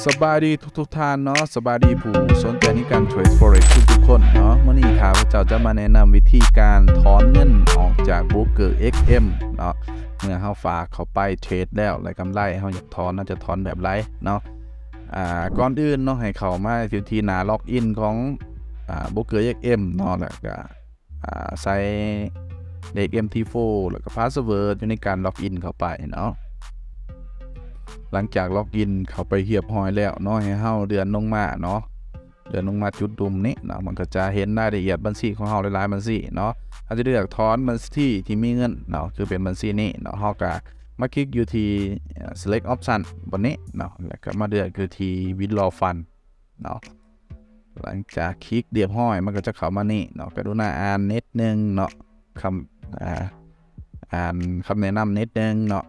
ສະບາຍດີທຸກໆທ່ານເນາະ, ສະບາຍດີຜູ້ສົນໃຈໃນການເທຣດ Forex ທຸກໆຄົນເນາະ. ມື້ນີ້ຂ້າພະເຈົ້າຈະມາແນະນຳວິທີການຖອນເງິນອອກຈາກໂບຣກເກີ ເອັກເອັມ ເນາະ. ເມື່ອເຮົາຝາກເຂົ້າໄປເທຣດແລ້ວ ໄດ້ກຳໄລ ເຮົາຢາກຖອນ ເຮົາຈະຖອນແບບໃດເນາະ. ອາ ກ່ອນອື່ນເນາະ ໃຫ້ເຂົ້າມາຢູ່ທີ່ໜ້າລັອກອິນຂອງ ອາ ໂບຣກເກີ ເອັກເອັມ ເນາະ ແລ້ວກະ ອາ ໃສ່ເລກ ເອັມທີໂຟ ແລ້ວກະພາສເວີດຢູ່ໃນການລັອກອິນເຂົ້າໄປເນາະ. ຫຼັງຈາກລັອກອິນເຂົ້າໄປຮຽບຮ້ອຍແລ້ວເນາະ ໃຫ້ເຮົາເລື່ອນລົງມາເນາະ, ເລື່ອນລົງມາຈຸດລຸ່ມນີ້ເນາະ ມັນກໍຈະເຫັນລາຍລະອຽດບັນຊີຂອງເຮົາຫຼາຍໆບັນຊີເນາະ. ເຮົາຈະເລືອກຖອນບັນຊີທີ່ມີເງິນເນາະ ຄືເປັນບັນຊີນີ້ເນາະ. ເຮົາກໍມາຄລິກຢູ່ທີ່ Select Option ບ່ອນນີ້ເນາະ ແລ້ວກໍມາເລືອກຢູ່ທີ່ Withdraw Fund ເນາະ. ຫຼັງຈາກຄລິກຮຽບຮ້ອຍ ມັນກໍຈະເຂົ້າມານີ້ເນາະ. ກະລຸນາອ່ານນິດໜຶ່ງເນາະ ຄຳ ອາ ອ່ານຄຳແນະນຳນິດໜຶ່ງເນາະ.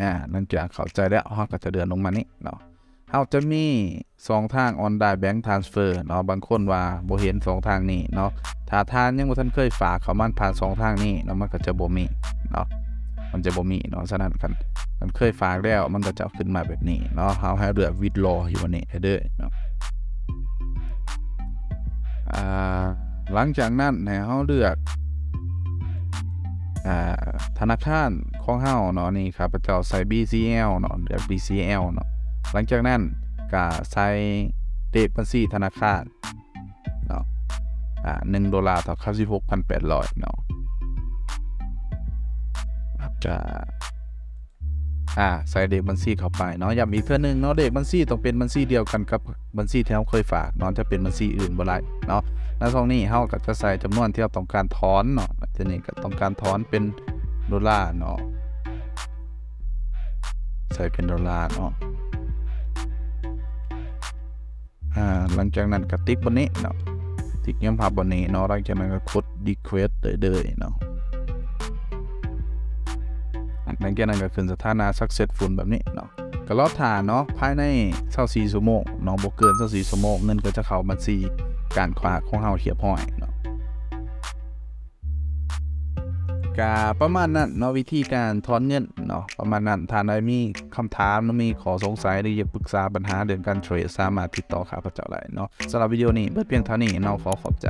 ອາ ຫຼັງຈາກເຂົ້າໃຈແລ້ວ ເຮົາກໍຈະເລື່ອນລົງມານີ້ເນາະ. ເຮົາຈະມີຊ່ອງທາງ Online Bank Transfer ເນາະ. ບາງຄົນວ່າບໍ່ເຫັນຊ່ອງທາງນີ້ເນາະ. ຖ້າທ່ານຍັງບໍ່ທັນເຄີຍຝາກເຂົ້າມາຜ່ານຊ່ອງທາງນີ້ເນາະ ມັນກໍຈະບໍ່ມີເນາະ, ມັນຈະບໍ່ມີເນາະ. ສະນັ້ນ ຄັນ ຄັນເຄີຍຝາກແລ້ວ ມັນກໍຈະຂຶ້ນມາແບບນີ້ເນາະ. ເຮົາໃຫ້ເລືອກ Withdraw ຢູ່ອັນນີ້ເດີເນາະ. ອາ ຫຼັງຈາກນັ້ນໃຫ້ເຮົາເລືອກ ອາ ທະນາຄານຂອງເຮົາເນາະ. ນີ້ຂ້າພະເຈົ້າໃສ່ ບີຊີແອລ ເນາະ, ເລືອກ ບີຊີແອລ ເນາະ. ຫຼັງຈາກນັ້ນກະໃສ່ເລກບັນຊີທະນາຄານເນາະ. ອາ ໜຶ່ງໂດລາເທົ່າກັບສິບຫົກພັນແປດຮ້ອຍເນາະ. ຈະ ອາ ໃສ່ເລກບັນຊີເຂົ້າໄປເນາະ. ຢ້ຳອີກເທື່ອໜຶ່ງເນາະ, ເລກບັນຊີຕ້ອງເປັນບັນຊີດຽວກັນກັບບັນຊີທີ່ເຮົາເຄີຍຝາກເນາະ, ຈະເປັນບັນຊີອື່ນບໍ່ໄດ້ເນາະ. ໃນຊ່ອງນີ້ເຮົາກໍຈະໃສ່ຈຳນວນທີ່ເຮົາຕ້ອງການຖອນເນາະ, ທີນີ້ກໍຕ້ອງການຖອນເປັນໂດລາເນາະ, ໃສ່ເປັນໂດລາເນາະ. ອາ ຫຼັງຈາກນັ້ນກໍຕິກບ່ອນນີ້ເນາະ, ຕິກຍອມຮັບບ່ອນນີ້ເນາະ. ຫຼັງຈາກນັ້ນກໍກົດ Request ໄດ້ເລີຍເນາະ. ຫຼັງຈາກນັ້ນກໍຂຶ້ນສະຖານະ Successful ແບບນີ້ເນາະ. ກໍລໍຖ້າເນາະ, ພາຍໃນຊາວສີ່ຊົ່ວໂມງເນາະ, ບໍ່ເກີນຊາວສີ່ຊົ່ວໂມງ ເງິນກໍຈະເຂົ້າບັນຊີການຝາກຂອງເຮົາຮຽບຮ້ອຍເນາະ. ກະປະມານນັ້ນເນາະ, ວິທີການຖອນເງິນເນາະ ປະມານນັ້ນ. ທ່ານໃດມີຄຳຖາມ ຫຼື ມີຂໍ້ສົງໄສ ຫຼື ຢາກປຶກສາບັນຫາເລື່ອງການເທຣດ ສາມາດຕິດຕໍ່ຂ້າພະເຈົ້າໄດ້ເນາະ. ສຳລັບວິດີໂອນີ້ເບິດພຽງເທົ່ານີ້ເນາະ, ຂໍຂອບໃຈ.